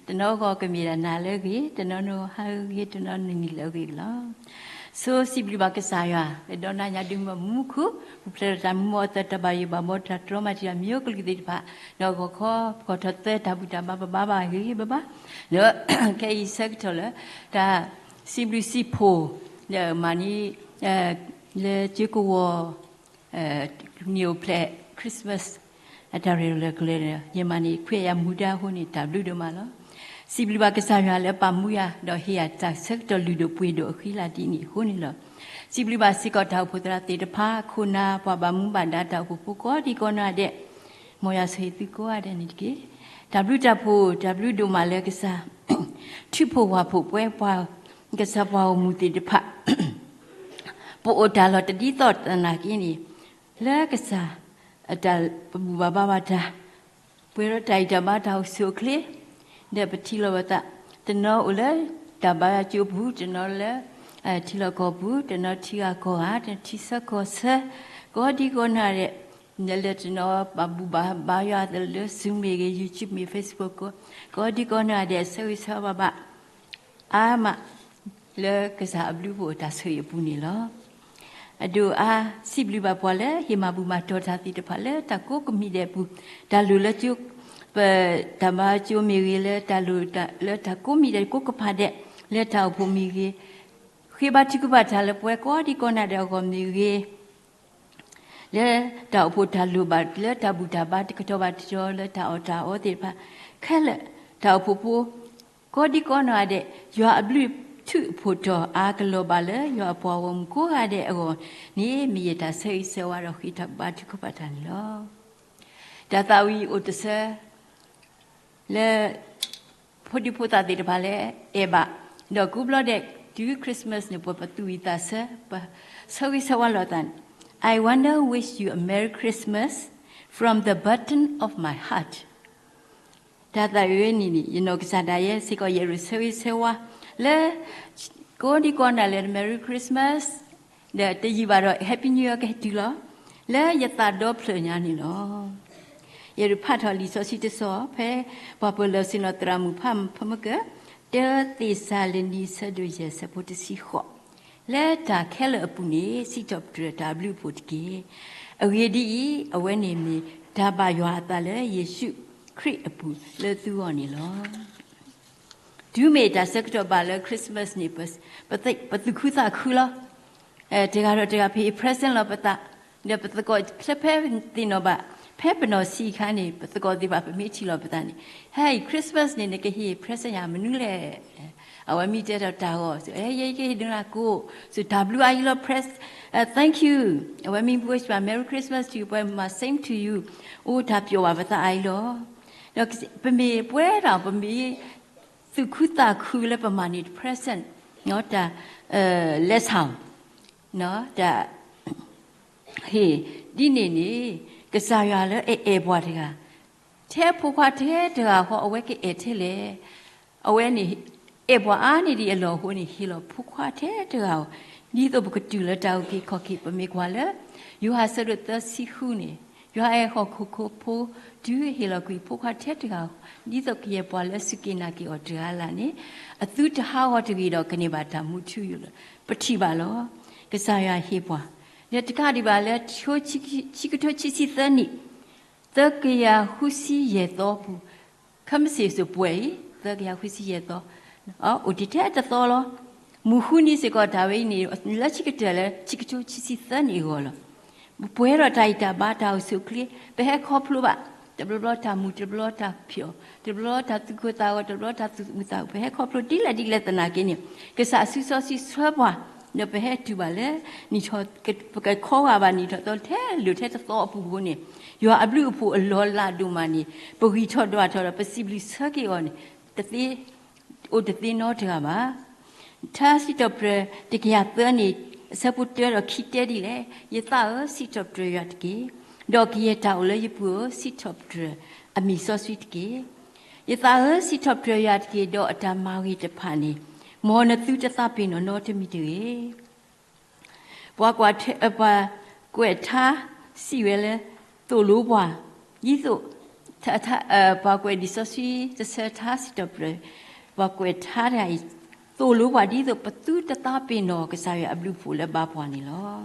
တနီၤဂီၤကမ့ၢ်ဒၣ်နၤလၢအဂ့ၤ, တနီၤနီၤဟါဂ့ၤ, တနီၤနီၤနံၤလၢအဂ့ၤလီၤ. ဆိစံးဘျုးဘၣ်ကစၢ်ယွၤ လၢဒိးနၤညါဒုးမုၢ်မုၢ်ခုၣ်, ပူၤဖျဲးဒီးတၢ်မူမီၢ်အသးတၢ်ဘၣ်ယိၣ်ဘၣ်ဘီ တၢ်တြီမၤတံာ်တာ် မ့ၢ်အိၣ်ကလုာ်ကသ့ၣ်တဖၣ်, ဒီးဂီၤခီ ပကီၢ်ထီၣ်သၢတၢ်ဘူၣ်တၢ်ဘါ ပဘါဘၣ်ဂ့ၤဂ့ၤဘၣ်ဘၣ်, ဒီးခဲအံၤဆၢကတီၢ်လၢ တၢ်စံးဘျုးစံးဖှိၣ် ဒီးမၤန့ၢ် လၢကၠိကဝီၤ န့ၣ်အိၣ်ဖျဲၣ် Christmas အတၢ်ရဲၣ်လီၤကျဲၤဒီး ယမၤန့ၢ်ခွဲးယာ်မူဒါအဃိန့ၣ် တၢ်ဘျုးဒိၣ်မးလီၤ. စံးဘျုးဘၣ်ကစၢ်ယွၤလၢပာ်မူယၤ ဒီးဟ့ၣ်ယၤတၢ်ဆၢကတီၢ်လုၢ်ဒိၣ်ပှ့ၤဒိၣ်အဃံလၤဒ်န့ၣ်အဃိန့ၣ်လီၤ. စံးဘျုးဘၣ်စ့ၢ်ကီးတၢ်အိၣ်ဖှိၣ်သရၣ်သ့ၣ်တဖၣ်, ခိၣ်နၢ်, ပှၤဘၣ်မူဘၣ်ဒါတၢ်အိၣ်ဖှိၣ်ဖိကိးဒံကိးနီၢ်ဂၤဒဲး, မ်ယွၤဆိၣ်ဂ့ၤသုကိးဂၤဒဲးန့ၣ်တက့ၢ်. တၢ်ဘျုးတၢ်ဖှိၣ် တၢ်ဘျုးဒိၣ်မးလၢကစၢ် ထုးဖှိၣ်ဝၣ်ဖှိၣ်ပှဲၤပှၤ ကစၢ်ပှၤဂီၢ်မုၢ်သ့ၣ်တဖၣ် ပအိၣ်တၢ်လီၢ်တဒ်သိးသနာ်က့န့ၣ် လၢကစၢ်အတၢ်ပဘူၣ်ဘၣ်ဘါဘၣ်တၢ်, ပှဲၤဒီးတၢ်ဂံၢ်တၢ်ဘါတၢ်အိၣ်ဆူၣ်အိၣ်ချ့, ဒီးပထံၣ်လိာ်ပသး, တနီၤအိၣ်လၢတၢ်ဘါကၠိပူၤ, တနီၤလၢ ထံလီၢ်ကီၢ်ပူၤ, တနီၤထံဂၤကီၢ်ဂၤ, တနီၤထံဆၢကီၢ်ဆၢ, ကိးဒံကိးနီၢ်ဂၤဒဲး, လၢတနီၤဘၣ်ဘူၣ်ဘၣ်ဘါယွၤလၢ Zoom မ့ၢ်ဂ့ၤ, YouTube မ့ၢ် Facebook ကိး, ကိးဒံကိးနီၢ်ဂၤဒဲး ဆၢဂ့ၤဆၢဝါဘၣ် အါမး လၢကစၢ်အဘျုးအဖှိၣ်အတၢ်ဆိၣ်ဂ့ၤအပူၤန့ၣ်လီၤ. အဒိၣ်အါ စံးဘျုးဘၣ်ပှၤလၢဟ့ၣ်မၤဘူၣ်မၤတီၤတၢ်သ့ၣ်တဖၣ်လၢတၢ်ကိးကမံးဒဲးအပူၤ, တၢ်လိၣ်လၢကၠိ, ပတၢ်ဘါကၠိမ့ၢ်ဂ့ၤ, လၢတၢ်လိၣ်လၢတၢ်ကိးမံးဒဲးကိးကပၤဒဲး, လၢတၢ်အိၣ်ဖှိၣ်မ့ၢ်ဂ့ၤ, ဃ့ဘါထုကဖၣ်တၢ်လၢပဝဲကိးဒံကိးနီၢ်ဒဲးအဂီၢ်မ့ၢ်ဂ့ၤ လၢတၢ်အိၣ်ဖှိၣ်တၢ်လိၣ်ဘၣ်, လၢတၢ်ဘူၣ်တၢ်ဘါတကတီၢ်ဘၣ်တကတီၢ်, လၢတၢ်အီၣ်တၢ်အီသ့ၣ်တဖၣ်, ခဲလၢာ်တၢ်အိၣ်ဖှိၣ်ဖိ ကိးဒံကိးနီၢ်ဂၤဒဲး, ယွၤအဘျုးထုးဖှိၣ်ထီၣ်အါကလီၤဘၣ်လၢယွၤအပှၤဂီၢ်မုၢ်ကိးဂၤဒဲးအဂီၢ်န့ၣ် မ့ၢ်ယတၢ်ဆၢဂ့ၤဆၢဝါဒီးဃ့တၢ်ဘါထုကဖၣ်တၢ်န့ၣ်လီၤ. တၢ်သးဝံၣ်အိၣ်တဆၢ လၢ ဖိဒံဖိသၣ်သ့ၣ်တဖၣ်လၢအဲၣ်ဘၣ်, ဒီးကိးဘျီဒဲး တုၤ Christmas န့ၣ် ပှၤပသူၣ်ဝံၣ်သးဆၢ, ပဆၢဂ့ၤဆၢဝါလိာ်သးန့ၣ်, I wanna wish you a Merry Christmas from the bottom of my heart. တၢ်သးဝံၣ်န့ၣ်န့ၣ် ယနီၢ်ကစၢ်ဒၣ်ယဲစ့ၢ်ကီး ယအဲၣ်ဒိးဆၢဂ့ၤဆၢဝါ လၢ ကိးဒံကိးနီၢ်ဂၤဒဲး Merry Christmas ဒီးတယံာ်ဘၣ်ဒီး Happy New Year ကဟဲတုၤလီၤ လၢယသးဒီဖျၢၣ်ညါန့ၣ်လီၤ. ယအဲၣ်ဒိးဖးထီၣ်လံာ်စီဆှံတဆီ ဖဲပှၤပၢၤလီၢ်ဆ့ၣ်နီၤသရၣ်မုၣ်ဖးမုၢ်ဖးမုၢ်ကၢ, တၢသ့းစၤလနံ ဆၢဒိၣ်ယဲၢ် ဆၢဖိတဆံဃိး, လၢတၢ်ခဲလၢာ်အပူၤန့ၣ် စံးထီၣ်ပတြၢၤတၢ်အဘျုးအဖှိၣ်တက့ၢ်. အဂ့ၢ်ဒ်အံၤ, အဝဲန့ၣ်မ့ၢ်တၢ်ဘၣ်ယွၤအသးလၢယ့ၣ်ၡူးခရံာ်အပူၤလၢသုဂီၢ်န့ၣ်လီၤ. တုၤမ့ၢ်တၢ်ဆၢကတီၢ်ဘၣ်လၢ Christmas န့ၣ် ပ, ပ, ပသူၣ်ခုသးခုလီၤ. တဂၤဒီးတဂၤ ပဟ့ၣ် present လီၤပသး, ဒီးပသကိးဖဲ ဖဲသ့ၣ်နီၣ်ဘၣ်, ဖဲပနီၢ်ဆံးအခါန့ၣ် ပသကိးသ့ၣ်တဖၣ် ပမ့ၢ်ထံၣ်လီၤပသးန့ၣ်, ဟဲအံၤ Christmas န့ၣ် နကဟ့ၣ် present ယၤမနုၤလဲၣ်. အဝဲမ့ၢ်တဲဒီးတၢ်ဂီၤ, ယဲယကဟ့ၣ်ဒုးနၤကိး, စူတၢ်ဘျုးအါအံၤလီၤ pres, thank you. အဝဲမ့ၢ် wish ပှၤ Merry Christmas to you ပှၤမၤ same to you. အိၣ်တၢ်ပျီၣ်ဘၣ်ပသးအါအံၤလီၤ. ဒီးပမ့ၢ်ပှဲၤဒီး ပမ့ၢ်သူၣ်ခုသးခုလၢပမၤန့ၢ် present တၢ် လက်ဆောင် တၢ်ဟ့ၣ်ဒ်န့ၣ်န့ၣ် ကစၢ်ယွၤလၢအအဲၣ်ပှၤတဂၤ, ထဲအဖိခွါထဲတဂၤဃီ အဝဲကအဲၣ်ထဲလဲၣ်. အဝဲန့ၣ် အဲၣ်ပှၤအါန့ၢ်ဒံးအလီၢ်အဃိန့ၣ် ဟ့ၣ်လီၤဖိခွါထဲတဂၤဧိၤ, ဒ်သိးပကတုၤလၢတၢ်အုၣ်က့ၤခီၣ်က့ၤ ပမ့ၢ်ကွၢ်လၢ ယိၤဟၣ်ဆၢဒိၣ်သၢဆံဃုန့ၣ်, ယွၤအဲၣ်ဟီၣ်ခိၣ်ဖိ တုၤဟ့ၣ်လီၤကွံာ်ဖိခွါထဲတဂၤဧိၤ, ဒ်သိးကယဲၢ်ပှၤလၢအစူၢ်က့ၤနာ်က့ၤအီၤတဂၤလၢ်လၢ်န့ၣ် အသုတဟးဂီၤတဂ့ၤဒီး ကန့ၢ်ဘၣ်တၢ်မူထူယိာ်လီၤ. ပထံၣ်ဘၣ်လီၤ. ကစၢ်ယွၤဟ့ၣ်ပှၤ, ဒီးတကးဒံးဘၣ်လၢ ဆံကထိခံဆံသၢနံၣ်, သၢကယၤဃုဆံယဲၢ်သီပူၤ, ခဲမုၢ်ဆ့ၣ်စိၤပှဲၤအံၤ သၢကယၤဃုဆံယဲၢ်သီ, အိၣ်တ့ၢ်ထဲတသီလီၤ. မုၢ်ဃုနံၤစ့ၢ်ကီး တၢ်ဝဲအံၤန့ၣ် လၢခံကတၢၢ်လၢ ဆံကထိခံဆံသၢနံၣ်အဂီၢ်လီၤ. ပပှဲၤဒီးတၢ်ဂံၢ်တၢ်ဘါ တၢ်အိၣ်ဆူၣ်အိၣ်ချ့, ပဟဲခီဖျိဘၣ်, တဘျီဘျီတၢ်မုာ်, တဘျီတၢ်ဖျိး, တဘျီတၢ်သူၣ်ကိၢ်သးဂီၤ, တဘျီတၢ်သူၣ်မုာ်သးဂီၤ, ပဟဲခီဖျိဒ်လဲၣ်ဒ်လဲၣ်သနာ်က့န့ၣ် ကစၢ်အစုစီဆှံဆှၢပှၤ, ဒီးပဟဲတုၤဘၣ်လၢ နံၣ်ထီၣ်, ပကခီဂာ်ဘၣ်နံၣ်ထီၣ်သီထဲလိၤထဲတသီအပူၤအဃိန့ၣ်, ယွၤအဘျုးအဖှိၣ်အလီၤလးဒိၣ်မးန့ၣ် ပဂံၢ်ထီၣ်ဒွးထီၣ်ဒီး ပစံးဘျုးဆၢက့ၤအီၤန့ၣ် တသ့ အိၣ်တသ့နီတဂၤဘၣ်. ထါစံးထီၣ်ပတြၢၤ တကယၤသၢန့ၣ် အဆၢဖိတၢဒီးခံတဲဒ်လဲၣ်, ယသးဧၢ, စံးထီၣ်ပတြၢၤယွၤတက့ၢ်, ဒီးကယဲၢ်တၢ်အိၣ်လၢယပူၤဧၢ, စံးထီၣ်ပတြၢၤအမံၤစီဆှံတက့ၢ်. ယသးဧၢ, စံးထီၣ်ပတြၢၤယွၤတက့ၢ်, ဒီးအတၢ်မၤဂ့ၤတဖၣ်န့ၣ် မ်နသုတသးပ့ၤနီၣ်နီတမံၤတဂ့ၤ. ပှၤကွဲး, ပှၤကွဲးထါစံးဝဲလၢ သိၣ်လိပှၤ, ဒ်သိး ထါ, ပှၤကွဲးလံာ်စီဆှံတဆၢထါစံးထီၣ်ပတြၢၤ, ပှၤကွဲးထါတဂၤအံၤ သိၣ်လိပှၤဒ်သိးပသုတသးပ့ၤနီၣ်ကစၢ်ယွၤအဘျုးအဖှိၣ်လၢအဘါပှၤန့ၣ်လီၤ.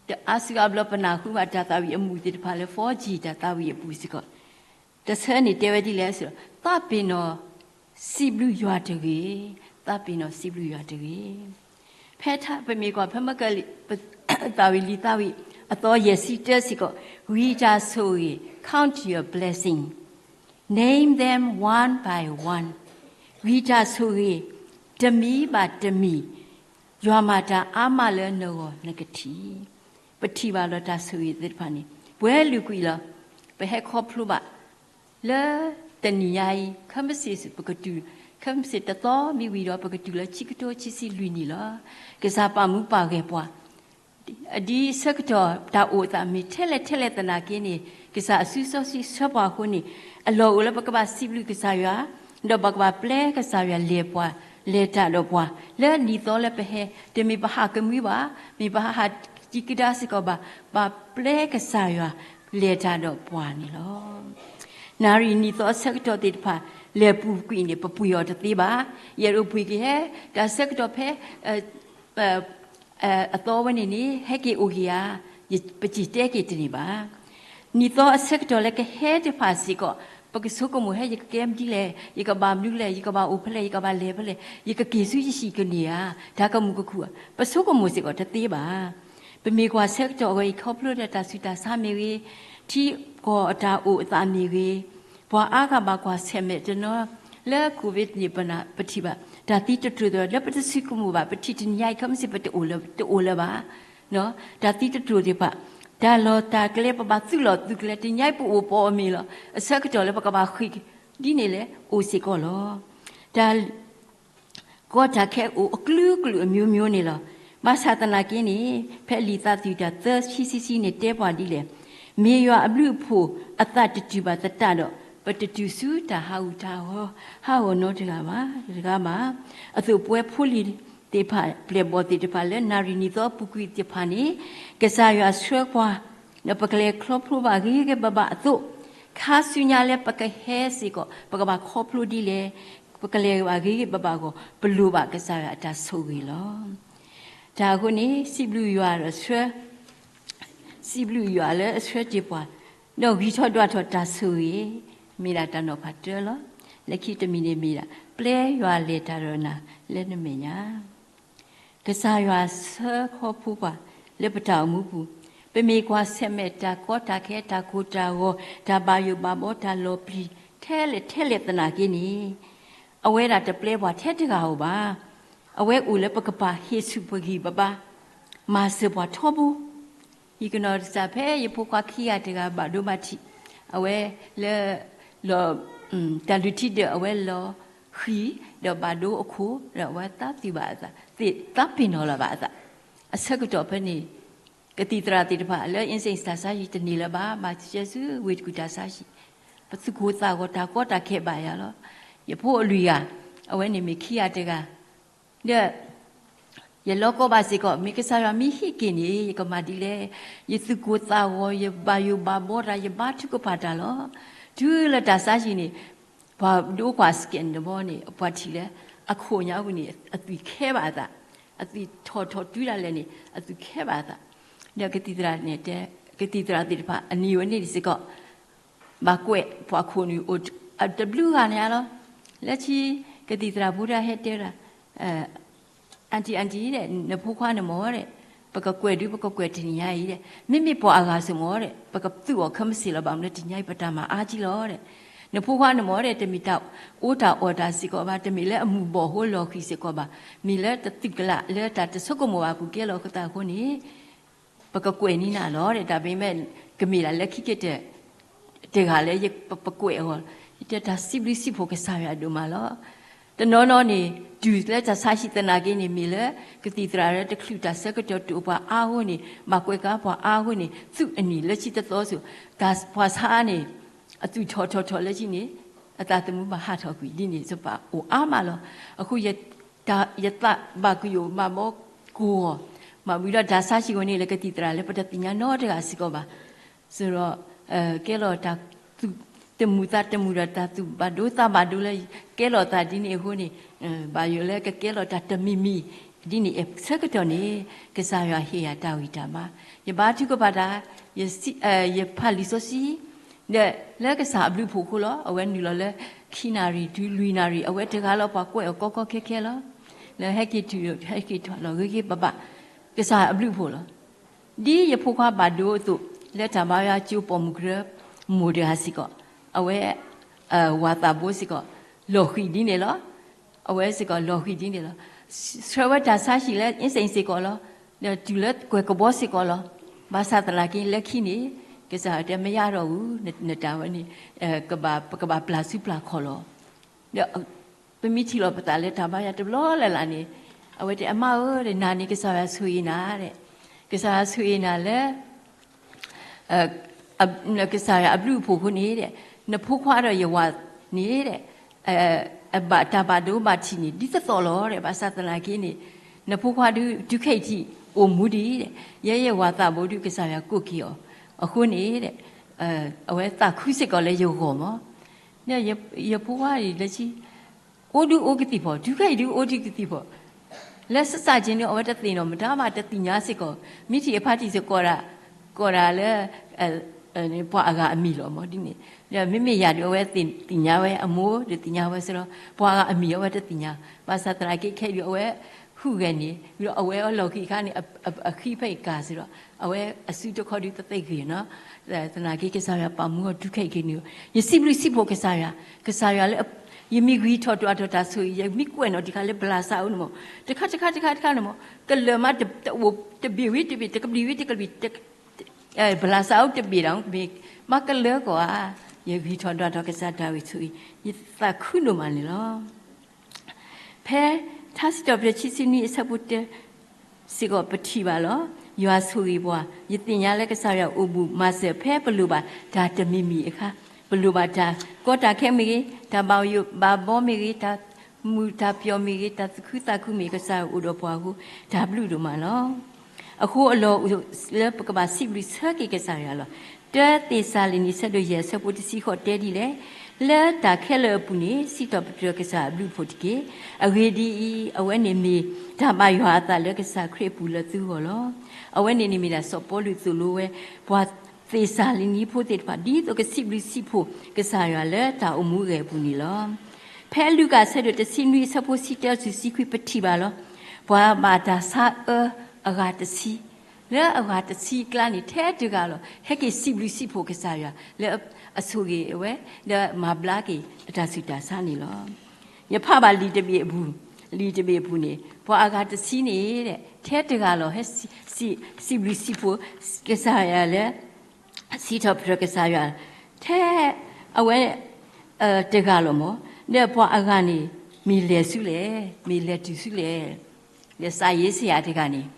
တအါစုအါဘျီပနၢ်ဟူဘၣ်တၢ်သးဝံၣ်အမူးသ့ၣ်တဖၣ်လၢ four G တၢ်သးဝံၣ်အပူၤစ့ၢ်ကီး, တဆၢန့ၣ်တဲဝဲဒ်လဲၣ်, သးပ့ၤနီၣ် စံးဘျုးယွၤတဂ့ၤ, သးပ့ၤနီၣ်စံးဘျုးယွၤတဂ့ၤ. ဖဲထါပမ့ၢ်ကွၢ်ဖဲမက သးဝံၣ်လံာ်သးဝံၣ် အသီယဲၢ်ဆံတၢစ့ၢ်ကီး, ဂံၢ်တၢ်ဆိၣ်ဂ့ၤ count your blessing, name them one by one, ဂံၢ်တၢ်ဆိၣ်ဂ့ၤ တမံၤဘၣ်တမံၤ, ယွၤမၤတၢ်အါမးလၢနဂီၢ်နကထံၣ်, ပထံၣ်ဘၣ်လီၤတၢ်ဆိၣ်ဂ့ၤသ့ၣ်တဖၣ်န့ၣ် ပှဲၤလုာ်ကွံာ်လီၤ. ပဟဲခီဖျိဘၣ် လၢတနံၤညါအံၤ ခဲမုၢ်ဆ့ၣ်ပကတုၤ, ခဲမုၢ်ဆ့ၣ်တသီမ့ၢ်ဝံၤဒီး ပကတုၤလၢဆံကထိခံဆံလွံၢ်နံၣ်လီၤ. ကစၢ်ပာ်မူပာ်ဂဲၤပှၤ ဒ်ဆၢကတီၢ်တၢ်အိၣ်အသးမ့ၢ်ထဲလဲၣ်ထဲလဲၣ်သနာ်က့န့ၣ်, ကစၢ်အစုစီဆှံဆှၢပှၤအဃိန့ၣ်, အလီၢ်အိၣ်လၢပကဘၣ်စံးဘျုးကစၢ်ယွၤ, ဒီးပကဘၣ်ပျဲကစၢ်ယွၤလဲၤပှၤ, လဲၤတၢ်ဒီးပှၤ, လၢနံၣ်သီလၢပဟဲ, တမ့ၢ်ပဟးကမှံဘၣ်, မ့ၢ်ပဟးဟးကံကဒါစ့ၢ်ကီးဘၣ်, ဘၣ်ပျဲကစၢ်ယွၤလဲၤတၢ်ဒီးပှၤန့ၣ်လီၤ. နၣ်ရံၣ်နံၣ်သီအဆၢကတီၢ်သ့ၣ်တဖၣ် လဲၤပူၤကွံာ်န့ၣ် ပပှ့ၤအီၤတသ့ဘၣ်. ယအဲၣ်ဒိးပှ့ၤက့ၤဟဲ, တၢ်ဆၢကတီၢ်ဖဲ အသီဝဲန့ၣ်န့ၣ် ဟဲက့ၤအိၣ်က့ၤဧါ, ပစံၣ်တဲက့ၤတန့ၢ်ဘၣ်. နံၣ်သီအဆၢကတီၢ်လၢကဟဲတဖၣ်စ့ၢ်ကီး, ပကဆိကမိၣ်ဟဲ ယကကဲမနုၤလဲၣ်, ယကဘၣ်မနုၤလဲၣ်, ယကဘၣ်အိၣ်ဖဲလဲၣ်, ယကဘၣ်လဲၤဖဲလဲၣ်, ယကက့ၤဆူယဟံၣ်ကန့ၢ်ဧါ, တၢ်ကမူၣ်ကခုၣ်ဧါ, ပဆိကမိၣ်စ့ၢ်ကီးတသ့ဘၣ်. ပမ့ၢ်ကွၢ်ဆၢကတီၢ်အဂီၢ်အံၤ ခီဖျိလၢတၢ်ဆူးတၢ်ဆါမ့ၢ်ဂ့ၤ, ထံကီၢ်အတၢ်အိၣ်အသးမ့ၢ်ဂ့ၤ, ပှၤအါဂၤဘၣ်ကွၢ်ဆၢၣ်မဲာ်တနီၤ, လၢ covid န့ၣ် ပနၢ်ပထံၣ်ဘၣ် တၢ်သံတတြိာ်သ့ၣ်တဖၣ် လၢပတဆိကမိၣ်ဘၣ်, ပထံၣ်တနံၤညါအံၤ ခဲမုၢ်ဆ့ၣ်ပတအိၣ်လၢၤ, တအိၣ်လၢၤဘၣ်. တၢ်သံတတြိာ်သ့ၣ်တဖၣ်, တၢ်လီၢ်တၢ်ကျဲ ပဘၣ်သုးလီၢ်သုးကျဲ, တနံၤညါအံၤပအိၣ်ပိာ်အီၤမ့ၢ်လီၤ. အဆၢကတီၢ်လၢပကဘၣ်ဃ့ၢ်ဒ်န့ၣ်လဲၣ် အိၣ်စ့ၢ်ကီးလီၤ. တၢ် ကီတၢ်ခဲအိၣ်အကလုာ်ကလုာ်အမျိုးမျိုးန့ၣ်လီၤ. ဘၣ်ဆၣ်သနာ်က့န့ၣ် ဖဲလံာ်သးသယုၢ်တၢ်သၢဆံဆံဆံန့ၣ်တဲပှၤဒ်လဲၣ်, မ့ၢ်ယွၤအဘျုးအဖှိၣ်အသးတတုၤဘၣ်သတးဒီး ပတတုၤဆူတၢ်ဟးဂူာ်ဟးဂီၤနီတဂၤဘၣ်, တဂၤဘၣ်. အသိးပဝဲဖိလံၤသ့ၣ်တဖၣ် ပျဲၢ်ဘီၣ်သ့ၣ်တဖၣ်လၢနၣ်ရံၣ်နံၣ်သီအပူၤကွံာ်သ့ၣ်တဖၣ်န့ၣ် ကစၢ်ယွၤဆှၢပှၤ ဒီးပကလဲၤခီဖျိဘၣ်ဂ့ၤဂ့ၤဘၣ်ဘၣ်အသိး, ခါဆူညါလၢပကဟဲစ့ၢ်ကီး ပကဘၣ်ခီဖျိဒ်လဲၣ်, ပကလဲၤဘၣ်ဂ့ၤဂ့ၤဘၣ်ဘၣ်အဂီၢ် ပလိၣ်ဘၣ်ကစၢ်ယွၤအတၢ်ဆိၣ်ဂ့ၤလီၤ. တၢ်အဃိန့ၣ် စံးဘျုးယွၤဒီးဆှၢ, စံးဘျုးယွၤလၢအဆှၢတ့ၢ်ပှၤ, ဒီးဂံၢ်ထီၣ်ဒွးထီၣ်တၢ်ဆိၣ်ဂ့ၤ, မ့ၢ်ဒၣ်တၢ်နီၤဖးတၢလီၤ. လၢခံတမံၤန့ၣ်မ့ၢ်ဒၣ် ပျဲယွၤလဲၤတၢ်ဒီးနၤလၢနမဲာ်ညါ ကစၢ်ယွၤဆှၢခီဖျိပှၤလၢပတၢ်အိၣ်မူပူၤ, ပမ့ၢ်ကွၢ်ဆၢၣ်မဲာ်တၢ်ကီတၢ်ခဲ တၢ်ကိၢ်တၢ်ဂီၤ တၢ်ဘၣ်ယိၣ်ဘၣ်ဘီ တၢ်လီၤပျံၤ ထဲလဲၣ်ထဲလဲၣ်သနာ်က့န့ၣ်, အဝဲဒၣ်တပျဲပှၤထဲတဂၤဧိၤဘၣ်. အဝဲအိၣ်လၢပကပာ်ဟ့ၣ်ဆူၣ်ပဂံၢ်ပဘါ, မၤစၢၤပှၤထီဘိ ယကနီၤတစၢ်ဖဲယဖိခွါခံဂၤတဂၤဘၣ်ဒိဘၣ်ထံး, အဝဲလၢ လီၤ တၢ်လုၢ်ထံဒၢး အဝဲလီၤဃံၤ ဒီးဘၣ်ဒိအခိၣ် ဒီးအဝဲသးသ့ၣ်ဘၣ်အသး, သးပ့ၤနီၣ်လၢၤဘၣ်အသး. အဆၢကတီၢ်ဖဲန့ၣ် ကသံၣ်သရၣ်သ့ၣ်တဖၣ်လၢ အ့စ့ၣ်တၢ်ဆါဟံၣ်တန့ၢ်လၢၤဘၣ်, ဘၣ်ဆၢဆူဝ့ၢ်တကူၣ်တၢ်ဆါဟံၣ်, ပသူၣ်ကိၢ်သးဂီၤတၢ်ကီတၢ်ခဲဘၣ်ယၤလီၤ. ယဖိအလွံၢ်ဂၤ အဝဲန့ၣ်မ့ၢ်ခံဂၤတဂၤ ဒီး ယလီၤကီဘၣ်စ့ၢ်ကီး မ့ၢ်ကစၢ်ယွၤမ့ၢ်ဟ့ၣ်က့ၤန့ၣ် ယကမၤဒ်လဲၣ်. ယသူၣ်ကိၢ်သးဂီၤ ယဘၣ်ယိၣ်ဘၣ်ဘီတၢ် ယဘါထုကဖၣ်တၢ်လီၤ. တုၤလၢတၢ်ဆါဟံၣ်န့ၣ် ပှၤဒိကွၢ် scan တဘီန့ၣ် ပှၤထံၣ်လၢ အခိၣ်ညါဝံၤန့ၣ် အသွံၣ်ခဲဘၣ်အသး, အသွံၣ်ထီၣ်ထီၣ်တုၤဒၣ်လဲာ်န့ၣ် အသွံၣ်ခဲဘၣ်အသး. ဒီးကသံၣ်သရၣ်န့ၣ်တဲ, ကသံၣ်သရၣ်သ့ၣ်တဖၣ် အနံၤဝဲန့ၣ်စ့ၢ်ကီး ဘၣ်ကွဲးပှၤခိၣ်နူာ်အိၣ်တဘျုးဂၤန့ၣ်လီၤ. လၢခံ ကသံၣ်သရၣ်ဖိတဂၤဟဲတဲဒၣ် aunty aunty ဒီး နဖိခွါန့ၣ်မ့ၢ်ဒီး ပကကွဲးဒု ပကကွဲးတနံၤညါအံၤဒီး မ့မ့ၢ်ပှၤအဂၤစ့ၢ်မ့ၢ်ဒီး ပကသူၣ်အီၤခဲမုၢ်ဆ့ၣ်လီၤ. ဘၣ်မနုၤတနံၤညါအံၤ ပတၢ်မၤအါကံလီၤဒီး နဖိခွါန့ၣ်မ့ၢ်ဒီး တမ့ၢ်တၢ်အိၣ်တၢ်အီၣ်တၢ်စ့ၢ်ကီးဘၣ်, တမ့ၢ်လၢအမူၢ်ဘီၣ်ဟိလီၤဃံၤစ့ၢ်ကီးဘၣ်, မ့ၢ်လၢတသုးကလးလၢတၢ်တဆိကမိၣ်ဘၣ်အပူၤကဲလီၤအသးအဃိန့ၣ် ပကကွဲးန့ၢ်နၤလီၤဒီး တၢ်မ့မ့ၢ် ကမ့ၢ်ဒၣ်လၢခံကတၢၢ် တဂၤလၢယပကွဲးအဂီၢ်, ယတဲတၢ်စံးဘျုးစံးဖှိၣ်ကစၢ်ယွၤဒိၣ်မးလီၤ. တနီၤနီၤန့ၣ် တုၤလၢတၢ်ဆါဟံၣ်သနာ်က့န့ၣ် မ့ၢ်လၢ ကသံၣ်သရၣ်လၢတချုးတၢ်ဆၢကတီၢ်တအိၣ်ပှၤအါအဃိန့ၣ် ဘၣ်ကွဲးကါပှၤအါအဃိန့ၣ် သူၣ်အနံၤလၢဆံတသီစိၤ တၢ်ပှၤဆါန့ၣ် အသွံၣ်ထီၣ်ထီၣ်ထီၣ်လၢဆံန့ၣ် အသးသမူဘၣ်ဟးထီၣ်ကွံာ်ဒ်န့ၣ် စပာ်အိၣ်အါမးလီၤ. အဃိ ယသးဘၣ်ကယိၣ်ဘၣ်ဘီကိးဂီၤ, မ့ၢ်ဝံၤဒီးတၢ်ဆါဟံၣ်အဂီၢ်န့ၣ် လၢကသံၣ်သရၣ်လၢပတသ့ၣ်ညါနီတဂၤစ့ၢ်ကီးဘၣ်. ဆိုတော့ ကဲလီၤတၢ်သူၣ် တမုာ်သးတမုာ်ဒီးတၢ်သူၣ်ဘၣ်ဒိသးဘၣ်ဒိလၢကဲလီၤသးဒ်န့ၣ်အဃိန့ၣ်, ဘၣ်ယိၣ်လၢကကဲလီၤတၢ်တမံၤမံၤဒ်န့ၣ်အဆၢကတီၢ်န့ၣ်, ကစၢ်ယွၤဟ့ၣ်ယၤတၢ်ဂံၢ်တၢ်ဘါ, ယဘါထုကဖၣ်တၢ်, ယဖးလံာ်စီဆှံ, ဒီးလၢကစၢ်အဘျုးအဖှိၣ်အဃိလီၤ. အဝဲနုာ်လီၤလၢခံနၣ်ရံၣ်တုၤလွံၢ်နၣ်ရံၣ် အဝဲတဂၤလီၤပှၤကွဲးအီၤကီကီခဲခဲလီၤ. လၢဟဲက့ၤတုၤဟဲက့ၤထီၣ်လီၤဂ့ၤဂ့ၤဘၣ်ဘၣ်, ကစၢ်အဘျုးအဖှိၣ်လီၤ. ဒ်ယဖိခွါဘၣ်ဒိအသိး, လၢတၢ်ဘါယွၤကၠိပှၢ်မုၢ်ကရၢ, မိၢ်တဂၤစ့ၢ်ကီး, အဝဲ ဝၤသးဘိစ့ၢ်ကီး, လီၤဃံၤဒ်န့ၣ်လီၤ. အဝဲစ့ၢ်ကီးလီၤဃံၤဒ်န့ၣ်လီၤ. ဆှၢဝဲတၢ်ဆါဟံၣ်လၢအ့စ့ၣ်စ့ၢ်ကီးလီၤ. ဒီးတုၤလၢကွဲၤကဘီစ့ၢ်ကီးလီၤ. ဘၣ်ဆၣ်သနာ်က့လၢခံန့ၣ်, ကစၢ်တဲမ့ၢ်ယါဒီးဧူ, နတၢ်ဝဲန့ၣ်, ပကဘၣ်ပျၢ်စုပျၢ်ခီၣ်လီၤ. ဒီးပမ့ၢ်ထံၣ်လီၤပသးလၢတၢ်ဘါယွၤတဘျီလၢ်လၢ်န့ၣ်, အဝဲတဲအမါဧၢ, နၤန့ၣ်ကစၢ်ယွၤဆိၣ်ဂ့ၤနၤ, ကစၢ်ယွၤဆိၣ်ဂ့ၤနၤလၢ ကစၢ်ယွၤအဘျုးအဖှိၣ်အဃိန့ၣ်, နဖိခွါဒီးယဝၤန့ၣ်, ဘၣ်တၢ်ဘၣ်ဒိဘၣ်ထံးန့ၣ် ဒ်သိးသိးလီၤ. ဘၣ်ဆၣ်သနာ်က့န့ၣ်, နဖိခွါဒုးတုၤခဲအံၤထံးအိၣ်မူဒံး, ယဲယဝၤသးဘိဒုးကစၢ်ယွၤကိးက့ၤအီၤအဃိန့ၣ်, အဝဲသးခုစ့ၢ်ကီးလၢယဂီၢ်မး. ယဖိခွါအံၤလၢခံ အိၣ်ဒုးအိၣ်ကသံၣ်ဖီ, တုၤခဲအံၤဒုးအိၣ်ဒုးကသံၣ်ဖီ, လၢစစၢ်က့န့ၣ် အဝဲတသ့ၣ်နီၣ်မတၤဘၣ်, တသ့ၣ်ညါစ့ၢ်ကီး, မ့ၢ်ထံၣ်အဖါတံၢ်စ့ၢ်ကီး, ကိးဒၣ်လၢ ပှၤအဂၤအမံၤလီၤမးဒ်န့ၣ်. မ့မ့ၢ်ယၤဒုး အဝဲသ့ၣ်ညါဝဲအမိၢ်ဒီးသ့ၣ်ညါဝဲစ့ၢ်ဒီး ပှၤအဂၤအမံၤအဝဲတသ့ၣ်ညါ, ဘၣ်ဆၣ်သနာ်က့ခဲအံၤဒုး အဝဲဟူးဂဲၤန့ၣ်, ဒီးအဝဲအလီၢ်ခံအခါန့ၣ်အဃံဖဲအံၤကၤစ့ၢ်ဒီး အဝဲအစုတခီဒုးသသ့ဂ့ၤနီၤ. သနာ်က့ကစၢ်ယွၤပာ်မူအီၤတုၤခဲအံၤက့ၤန့ၣ်, ယစံးဘျုးစံးဖှိၣ်ကစၢ်ယွၤ, ကစၢ်ယွၤလၢ ယမ့ၢ်ဂံၢ်ထီၣ်ဒွးထီၣ်တၢ်ဆိၣ်ဂ့ၤ, ယမ့ၢ်ကွဲးနီၣ်တခါလၢဘျးစးအိၣ်န့ၣ်မး, တခါတခါတခါတခါန့ၣ်မး, ကလၢာ်မးတအိၣ်တဘ့ၣ်ဝံၤတဘ့ၣ်, တကဘျံးဝံၤတကဘျံး, ဘျးစးအိၣ်တဘ့ၣ်ဒီး မ့ၢ်မၤကလၢကီးဧါ, ယဂံၢ်ထီၣ်ဒွးထီၣ်ကစၢ်တၢ်ဂ့ၢ်ဆိၣ်ဂ့ၤ, ယသးခုဒိၣ်မးန့ၣ်လီၤ. ဖဲထါစံးထီၣ်ပတြၢၤခံဆံနွံအဆၢဖိတၢ စ့ၢ်ကီးပထံၣ်ဘၣ်လီၤ. ယွၤဆိၣ်ဂ့ၤပှၤ, ယသ့ၣ်ညါလၢကစၢ်ယွၤအိၣ်ဘူးမၤစၢၤ ဖဲပလိၣ်ဘၣ်တၢ်တမံၤမံၤအခါ, ပလိၣ်ဘၣ်တၢ်ကီတၢ်ခဲမ့ၢ်ဂ့ၤ, တၢ်ဘၣ်ယိၣ်ဘၣ်ဘီမ့ၢ်ဂ့ၤ, တၢ်မုာ်တၢ်ပျီၢ်မ့ၢ်ဂ့ၤ, တၢ်သူၣ်ခုသးခုမ့ၢ်ဂ့ၤ, ကစၢ်ယွၤအိၣ်ဒီးပှၤအဃိ တၢ်ဘျုးဒိၣ်မးလီၤ. အဃိအလီၢ်အိၣ်လၢပကဘၣ်စံးဘျုးဆၢက့ၤကစၢ်ယွၤလီၤ. တၢသ့းစၤလနံ ဆၢဒိၣ်ယဲၢ်ဆၢဖိတဆံဃိးတဲဒ်လဲၣ်, လၢတၢ်ခဲလၢာ်အပူၤန့ၣ် စံးထီၣ်ပတြၢၤကစၢ်အဘျုးအဖှိၣ်တက့ၢ်. အဂ့ၢ်ဒ်အံၤ, အဝဲန့ၣ်မ့ၢ်တၢ်ဘၣ်ယွၤအသးလၢကစၢ်ခရံာ်အပူၤလၢသုဂီၢ်လီၤ. အဝဲန့ၣ်န့ၣ်မ့ၢ်ဒၣ်စီၤပီလူးသိၣ်လိဝဲ ပှၤသ့းစၤလနံဖိသ့ၣ်တဖၣ် ဒ်သိးကစံးဘျုးစံးဖှိၣ်ကစၢ်ယွၤလၢတၢ်အိၣ်မူအဂီၢ်အပူၤန့ၣ်လီၤ. ဖဲလူၤကၣ်ဆၢဒိၣ်တဆံနွံ အဆၢဖိဆံတၢ တုၤဆံခွံ ပထံၣ်ဘၣ်လီၤ. ပှၤဘၣ်တၢ်ဆါအၢအဂၤတဆံ, လၢအဂၤတဆံအကျါန့ၣ် ထဲတဂၤလီၤ ဟဲက့ၤစံးဘျုးစံးဖှိၣ်ကစၢ်ယွၤ လၢအဆိၣ်ဂ့ၤဝဲ ဒီးမၤဘျါက့ၤအတၢ်ဆူးတၢ်ဆါန့ၣ်လီၤ. ယဖးဘၣ်လံာ်တဘ့ၣ်အပူၤ, လံာ်တဘ့ၣ်အပူၤန့ၣ် ပှၤအဂၤတဆံန့ၣ် ထဲတဂၤလီၤ ဟဲစံး, စံးဘျုးစံးဖှိၣ်ကစၢ်ယွၤလၢ စံးထီၣ်ပတြၢၤကစၢ်ယွၤ ထဲအဝဲ တဂၤလီၤမး, ဒီးပှၤအဂၤန့ၣ် မ့ၢ်လဲၤဆူလဲၣ်, မ့ၢ်လဲၤတုၤဆူလဲၣ်. ဒီးစၤယ့စယၤတဂၤန့ၣ်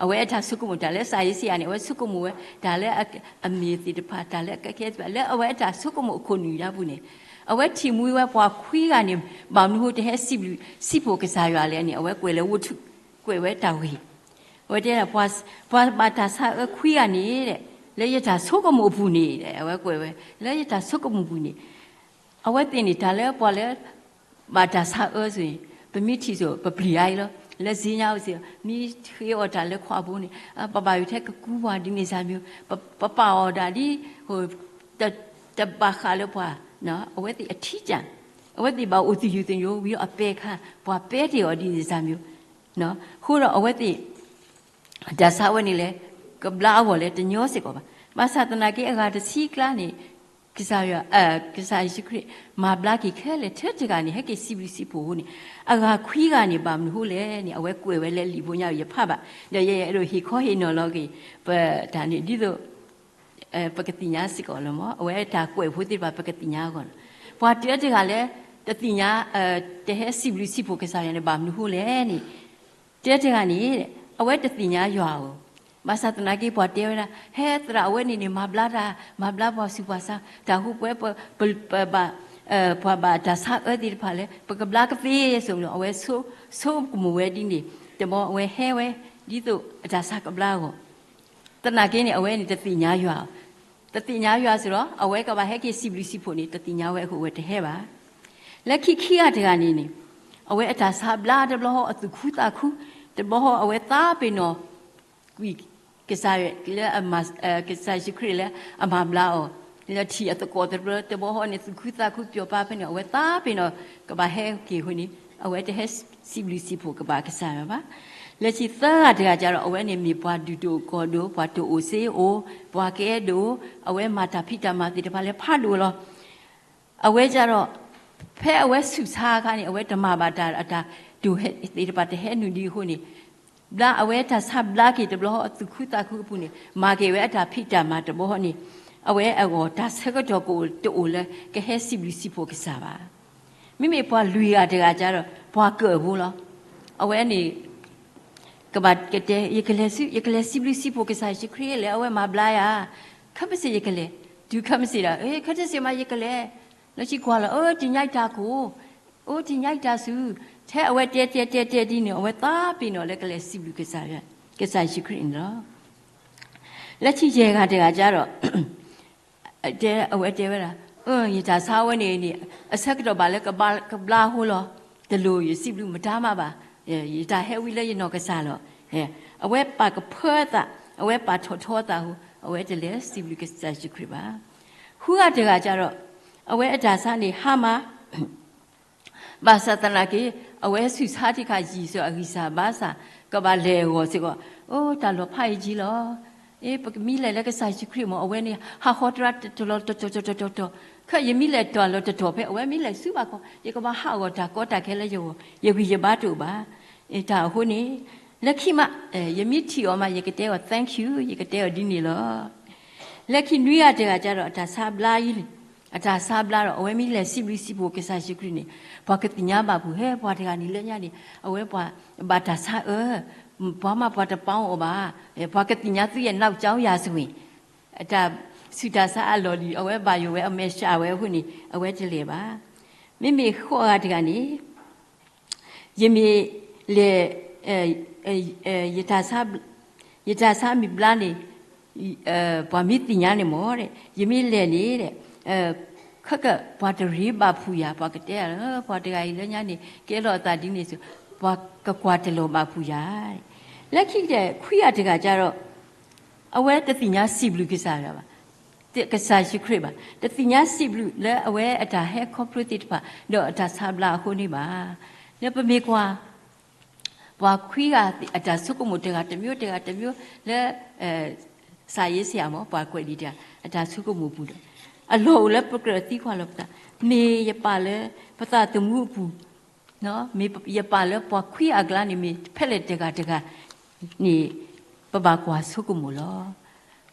အဝဲအတၢ်ဆိကမိၣ်တၢ်လၢစၤယ့စယၤန့ၣ် အဝဲဆိကမိၣ်ဝဲ တၢ်လၢအမ့ၢ်သ့ၣ်တဖၣ် တၢ်လၢအကဲသ့ၣ်တဖၣ် လၢအဝဲအတၢ်ဆိကမိၣ်အခိၣ်နူာ်ညါပူၤန့ၣ် အဝဲထံၣ်မှံဝဲပှၤခွံဂၤန့ၣ် ဘၣ်မနုၤဃိတဟဲစံးဘျုးစံးဖှိၣ်ကစၢ်ယွၤလဲၣ်န့ၣ် အဝဲကွဲးလၢဝိထု ကွဲးဝဲတၢ်ဂ့ၢ်, အဝဲတဲဒၣ် ပှၤဘၣ်တၢ်ဆါအၢခွံဂၤန့ၣ် လၢယတၢ်ဆိကမိၣ်အပူၤန့ၣ် အဝဲကွဲးဝဲ လၢယတၢ်ဆိကမိၣ်ပူၤန့ၣ် အဝဲသ့ၣ်န့ၣ် တၢ်လၢပှၤလၢ ဘၣ်တၢ်ဆါအၢဆိၣ်န့ၣ် ပမ့ၢ်ထံၣ်ဆိၣ် ပပျံၤအါအံၤလီၤ. လၢစ့ညါအိၣ်စ့ၢ် မ့ၢ်ဃ့အီၣ်တၢ်လၢခွါဘိန့ၣ် ပဘၣ်ယိၣ်ထဲကကူပှၤဒ်န့ၣ်စၢ်မ့ၢ် ပပာ်အီၤဒၣ်ဒ် တဘၣ်ဃးလၢပှၤ အဝဲသ့ၣ်အထံၣ်တၢ် အဝဲသ့ၣ်ဘၣ်အိၣ်သယုၢ်သညိဝံၤအပဲအခါ ပှၤပဲတ့ၢ်အီၤဒ်န့ၣ်စၢ်မ့ၢ် အဃိဒီးအဝဲသ့ၣ် တၢ်ဆါဝဲန့ၣ်လဲၣ် ကဘျါအဂီၢ်လဲၣ် တညီစ့ၢ်ကီးဘၣ်. ဘၣ်ဆၣ်သနာ်က့အဂၤတဆံအကျါန့ၣ် ကစၢ်ယွၤ ကစၢ်ယ့ၣ်ၡူးခရံာ် မၤဘျါက့ၤခဲလၢာ်ထဲတဂၤန့ၣ် ဟဲက့ၤစံးဘျုးစံးဖှိၣ်အဃိန့ၣ် အဂၤခွံဂၤန့ၣ် ဘၣ်မနုၤဃိလဲၣ်န့ၣ် အဝဲကွဲးဝဲလၢလံာ်ဖိညါ ယဖးဘၣ် ဒီးယအဲၣ်ဒိးဟ့ၣ်ခီဟ့ၣ်နီၤလီၤက့ၤ ပတၢ်န့ၣ် ဒ်သိး ပကသ့ၣ်ညါစ့ၢ်ကီးလီၤမး အဝဲတၢ်ကွဲးဖိသ့ၣ်တဖၣ် ပကသ့ၣ်ညါအဂီၢ်လီၤ. ပှၤတၢတဂၤလၢ တသ့ၣ်ညါ တဟဲစံးဘျုးစံးဖှိၣ်ကစၢ်ယွၤန့ၣ် ဘၣ်မနုၤဃိလဲၣ်န့ၣ် တၢတဂၤန့ၣ် အဝဲတသ့ၣ်ညါယွၤဧိၤ, ဘၣ်ဆၣ်သနာ်က့ပှၤတဲဝဲဒၣ် ဟဲသရၣ်အဝဲန့ၣ်န့ၣ် မၤဘျါတၢ် မၤဘျါပှၤဆူးပှၤဆါ တၢ်ဃိပှဲၤ ပဘၣ် ပှၤဘၣ်တၢ်ဆါအၢသ့ၣ်တဖၣ်လၢ ပကဘျါကသ့အသိးန့ၣ် အဝဲဆိကမိၣ်ဝဲဒ်န့ၣ် တဘျီအဝဲဟဲဝဲ ဒ်သိးအတၢ်ဆါကဘျါအဂီၢ် သနာ်က့န့ၣ် အဝဲန့ၣ်တသ့ၣ်ညါယွၤဧိၤ တသ့ၣ်ညါယွၤစ့ၢ်ဒီး အဝဲကဘၣ်ဟဲက့ၤစံးဘျုးစံးဖှိၣ်န့ၣ် တသ့ၣ်ညါဝဲအဃိ အဝဲတဟဲဘၣ်. လၢခံခံဂၤတဂၤန့ၣ်န့ၣ် အဝဲအတၢ်ဆါဘျါတဘျီဃီ အသူၣ်ခုသးခု, တဘျီဃီအဝဲသးပ့ၤနီၣ် ကွံာ်ကစၢ်လၢ ကစၢ်ယ့ၣ်ၡူးခရံာ်လၢအမၤဘျါအီၤ လၢထံၣ်အသကိးတဘျီ တဘျီဃီန့ၣ် သူၣ်ခုသးခုပျီၤပာ်ဖဲန့ၣ် အဝဲသးပ့ၤနီၣ် ကဘၣ်ဟဲက့ၤအဃိန့ၣ် အဝဲတဟဲစံးဘျုးစံးဖှိၣ်ကဘၣ်ကစၢ်ယွၤဘၣ်. လၢခံသၢဂၤတဂၤကဒီး အဝဲန့ၣ်မ့ၢ်ပှၤဒုးတအိၣ်ကီၢ်ဒိၣ်, ပှၤတအိၣ်စ့အိၣ်, ပှၤကအဲၣ်ဒိၣ်, အဝဲမၤတၢ်ဖံးတၢ်မၤသ့ၣ်တဖၣ်လၢဖးဒိၣ်လီၤ. အဝဲကဒီး ဖဲအဝဲဆူးဆါအခါန့ၣ် အဝဲတမၤဘၣ်တၢ် အတၢ်ဒိၣ်ဟဲသ့ၣ်တဖၣ်တဟဲနုာ်ဒံးအဃိန့ၣ် ဘျါအဝဲတၢ်ဆါဘျါက့ၤတဘျီဃီ အသူၣ်ခုသးခုအပူၤန့ၣ် မၤက့ၤဝဲအတၢ်ဖံးတၢ်မၤတဘျီဃီန့ၣ် အဝဲအဂီၢ်တၢ်ဆၢကတီၢ်ကအိၣ်တအိၣ်လၢ ကဟဲစံးဘျုးစံးဖှိၣ်ကစၢ်ဘၣ်. မ့မ့ၢ်ပှၤလွံၢ်ဂၤတဂၤကဒီး ပှၤကၢၣ်ဖိလီၤ. အဝဲန့ၣ် ကဘၣ်ကတဲ ယကလဲၤဆူ ယကလဲၤစံးဘျုးစံးဖှိၣ်ကစၢ်ယ့ၣ်ၡူးခရံာ်လၢအဝဲမၤဘျါယၤ, ခဲမုၢ်ဆ့ၣ်ယကလဲၤ, တုၤခဲမုၢ်ဆ့ၣ်ဒီး ခဲမုၢ်ဆ့ၣ်မးယကလဲၤ, လၢခံကွၢ်လီၤ အိ တညါအံၤတၢ်ကိၢ်, အိ တညါအံၤတၢ်စူၤ, ထဲအဝဲတဲတဲတဲတဲဒ်န့ၣ် အဝဲသးပ့ၤနီၣ်လၢကလဲၤစံးဘျုးကစၢ် ကစၢ်ယ့ၣ်ၡူးခရံာ်န့ၣ်လီၤ. လၢခံယဲၢ်ဂၤတဂၤကဒီး တဲ အဝဲတဲဝဲဒၣ် ယတၢ်ဆါဝဲန့ၣ်န့ၣ် အဆၢကတီၢ်ဘၣ်လၢကဘျါ ကဘျါအဃိလီၤ. တလိၣ်ယစံးဘျုးမတၤမးဘၣ်. ယတၢ်ဟဲဝံလၢယနီၢ်ကစၢ်လီၤ. အဝဲပာ်ကဖၢအသး, အဝဲပာ်ထီၣ်ထီအသးအဃိ အဝဲတလဲၤစံးဘျုးကစၢ်ယ့ၣ်ၡူးခရံာ်ဘၣ်. ဃုဂၤတဂၤကဒီး အဝဲအတၢ်ဆါန့ၣ်ဟါမၢ် ဘၣ်ဆၣ်သနာ်က့ အဝဲဆူးဆါတံၢ်ခါယံာ်စၢၤအဂံၢ်စၢ်ဘါစၢ် ကဘၣ်လဲၤအဂီၢ်စ့ၢ်ကီး, အိ တၢ်လီၤဖးယံာ်လီၤ. အ့ ပကမ့ၢ်လဲၤလၢကစၢ်ယ့ၣ်ၡူးခရံာ်မ့ၢ် အဝဲန့ၣ် ဟးဃီတြၢ်တလီၤတတီၤတတီၤတတီၤ, ခဲအံၤယမ့ၢ်လဲၤတၢ်လီၤတတီၤဖဲ အဝဲမ့ၢ်လဲၤဆူဘၣ်ခီ ယကဘၣ်ဟးဂီၤတၢ်ကီတၢ်ခဲလၢယဂီၢ် ယဂံၢ်ယဘါတအိၣ်ဘၣ်. တၢ်အဃိန့ၣ် လၢခံမး ယမ့ၢ်ထံၣ်အီၤမး ယကတဲအီၤ thank you ယကတဲအီၤဒ်န့ၣ်လီၤ. လၢခံနွံဂၤတဂၤကဒီး အတၢ်ဆါဘျါအံၤန့ၣ် အတၢ်ဆါဘျါဒီး အဝဲမ့ၢ်လဲၤစံးဘျုးစံးဖှိၣ်ကစၢ်ယ့ၣ်ၡူးခရံာ်န့ၣ် ပှၤကသ့ၣ်ညါဘၣ်ပူၤ ဟဲ ပှၤတဂၤန့ၣ်လၢညါန့ၣ် အဝဲပှၤဘၣ်တၢ်ဆါအၢ, ပှၤမးပှၤတပီအီၤဘၣ်, ပှၤကသ့ၣ်ညါသုယဲ နောက်ကြောင်းရာဇဝင် အတၢ်ဆူးတၢ်ဆါအလီၢ်လံၤ အဝဲဘၣ်ယိၣ်ဝဲအမဲာ်ဆှးဝဲအဃိန့ၣ် အဝဲတလဲၤဘၣ်. မ့မ့ၢ်ဃိးဂၤတဂၤန့ၣ် ယမ့ၢ်လဲၤ ယတၢ်ဆါ ယတၢ်ဆါမ့ၢ်ဘျါန့ၣ် ပှၤမ့ၢ်သ့ၣ်ညါန့ၣ်မ့ၢ် ယမ့ၢ်လဲၤန့ၣ် ခဲကပှၤတရ့ဘၣ်ဖှူယၤ ပှၤကတဲ ပှၤတဂၤအံၤလၢညါန့ၣ် ကဲလီၤအသးဒ်န့ၣ်စ့ၢ် ပှၤကကွၢ်တလီၤဘၣ်ဖှူယၤ. လၢခံကတၢၢ်ခွံဂၤတဂၤကဒီး အဝဲတသ့ၣ်ညါစံးဘျုးကစၢ်ယွၤဘၣ်, ကစၢ်ယ့ၣ်ၡူးခရံာ်ဘၣ်, တသ့ၣ်ညါစံးဘျုးလၢအဝဲအတၢ်ဟဲခီဖျိသ့ၣ်တဖၣ် ဒီးအတၢ်ဆါဘျါအဃိန့ၣ်ဘၣ်. လၢပမ့ၢ်ကွၢ် ပှၤခွံဂၤအတၢ်ဆိကမိၣ်တဂၤတမျိုး တဂၤတမျိုး လၢ စာရေးဆရာမ့ၢ် ပှၤကွဲးလံာ်တဂၤ အတၢ်ဆိကမိၣ်ပူၤဒီး အလီၢ်အိၣ်လၢပကြၢးသံကွၢ်လီၤပသး, မ့ၢ်ယပာ်လၢ ပသးသမူအပူၤ မ့ၢ်ယပာ်လၢပှၤခွံဂၤအကျါန့ၣ် မ့ၢ်ဖဲလဲၣ်တဂၤတဂၤန့ၣ် ပဘၣ်ကွၢ်ဆိကမိၣ်လီၤ.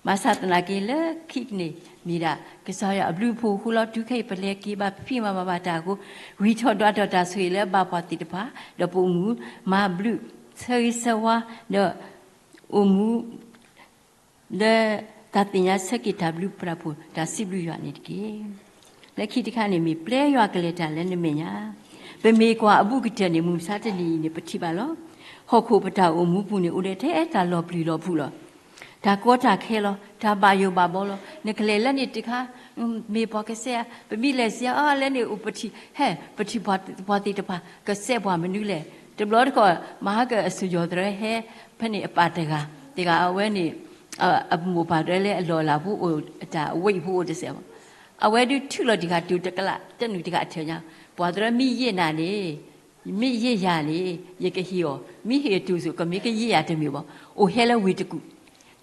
ဘၣ်ဆၣ်သနာ်က့လၢခံကန့ၣ် မ့ၢ်ဒၣ်ကစၢ်ယွၤအဘျုးအဖှိၣ်အဃိလီၤ. တုၤခဲအံၤပလဲၤက့ၤဘၣ်ဖံးမၤဘၣ်ဘၣ်တၢ်အဃိ ဂံၢ်ထီၣ်ဒွးထီၣ်တၢ်ဆိၣ်ဂ့ၤလၢဘၣ်ပှၤသ့ၣ်တဖၣ် ဒီးပအိၣ်မူ မၤဘျုး ဆၢဂ့ၤဆၢဝါ ဒီး အိၣ်မူ လၢတၢ်သ့ၣ်ညါဆၢက့ၤတၢ်ဘျုးပတၢ်ဖှိၣ် တၢ်စံးဘျုးယွၤန့ၣ်တက့ၢ်. လၢခံတခါန့ၣ်မ့ၢ် ပျဲယွၤကလဲၤတၢ်လၢနမဲာ်ညါ, ပမ့ၢ်ကွၢ်အဘူးကတၢၢ်န့ၣ် မုၢ်မဆါတနံၤအံၤန့ၣ် ပထံၣ်ဘၣ်လီၤ. ဟီၣ်ခိၣ်ပတၢ်အိၣ်မူပူၤန့ၣ် အိၣ်ဒီးထဲတၢ်လီၤပျံၤလီၤဖုးလီၤ. တၢ်ကီတၢ်ခဲလီၤ, တၢ်ဘၣ်ယိၣ်ဘၣ်ဘီလီၤ. နကလဲၤလၢန့ၣ်တခါ မ့ၢ်ပှၤကစဲးဧါ, ပမ့ၢ်လဲၤစံးအီၤလၢန့ၣ် အိၣ်ပထံၣ် ဟဲ ပထံၣ်ပှၤသ့ၣ်တဖၣ် ကစဲးပှၤမနုၤလဲၣ်. တဘျီတခီၣ် မဟါကအစိၤယီၤသရၢဟဲ ဖဲန့ၣ်အပၢ်တဂၤ, တဂၤအဝဲန့ၣ် အမိၢ်ပၢ်တဂၤလၢအလီၢ်အလၤဖိအိၣ် အတၢ်အဝ့ၢ်ဖိအိၣ်တစဲးဘၣ်. အဝဲဒုးထုးလီၤတံၢ်ဃာ်တုၤတကလး တနုာ်တဂၤအထၢၣ်ညါ, ပှၤသရၢမ့ၢ်ယဲၢ်နၤန့ၣ် မ့ၢ်ယဲၢ်ယၤန့ၣ် ယကဟ့ၣ်အီၤ, မ့ၢ်ဟ့ၣ်အတုၤစ့ၢ် ကမ့ၢ်ကယဲၢ်ယၤတမ့ၢ်ဘၣ်. အိၣ်ဟဲလၢဝ့ၢ်တကူၣ်,